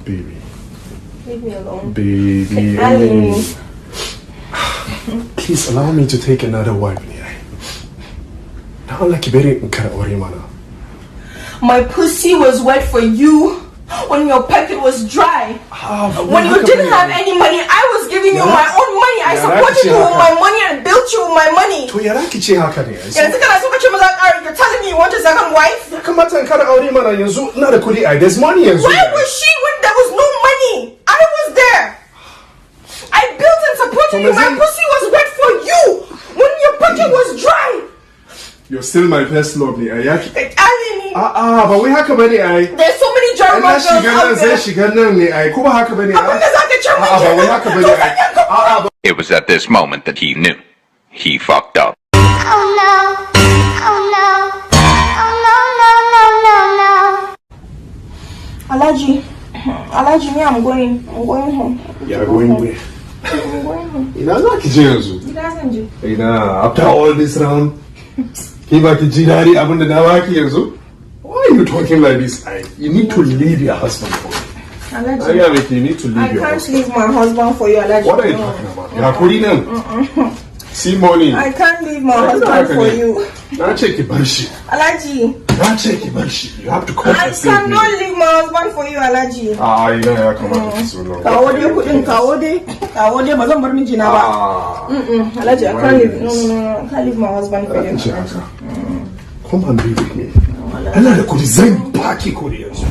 Baby. Leave me alone. Baby. Ali. Please allow me to take another wife ne ai. Dan Allah ki bari in kara aure mana. My pussy was wet for you when your pocket was dry. When you didn't have any money, I was giving you my own money. I Yeah, supported you with haka. My money and built you with my money. To ya ki ce haka ne ai? Yanzu kana so ka ce maza ƙara, you're telling me you want a second wife? Ya kamata in kara aure mana, yanzu ina da kudi ai. There's money yanzu. Where was she when there was no money? I was there. I built and supported you. My pussy was wet for you when your pocket was dry. You're still my first love ne ai. Ya ki Ali, A'a, ba wai haka bane ai. There's so many Ai German na girls shiga out nan zai there. Shiga nan ne ai. Ko ba haka bane ai? Abin da za ka ce min A'a, ba wai kenan. haka bane To ai. zan yanka. A'a, ba It was at this moment that he knew. He fucked up. Oh no. Oh no. Oh no. Alhaji, Alhaji, me, I'm going. I'm going home. You're going where? I'm going home. Ina za ki je yanzu? Gida zan je. Ina, after all this round, ki ba ki ji daɗi abin da na baki yanzu? Why are you talking like this? You need to leave your husband for me. Alhaji, I yeah, you need to leave I your can't husband. Leave my husband for you, Alhaji. What are you No. talking about? Ya kuri nan. See money. I can't leave my Ai, husband haka for ne. You. Na ce ki bar shi. Alhaji, Na ce ki bar shi. You have to come I and save me. Cannot leave my husband for you, Alhaji. Ah, ina ya kamata ki so nan. Kawo dai kuɗin, kawo dai, kawo dai, ba zan bar mijina ba. Ah. Alhaji, I can't leave. No, I can't leave my husband for you. Ki ce haka. Come and be with me. Ina da kudi, zan baki kudi yanzu.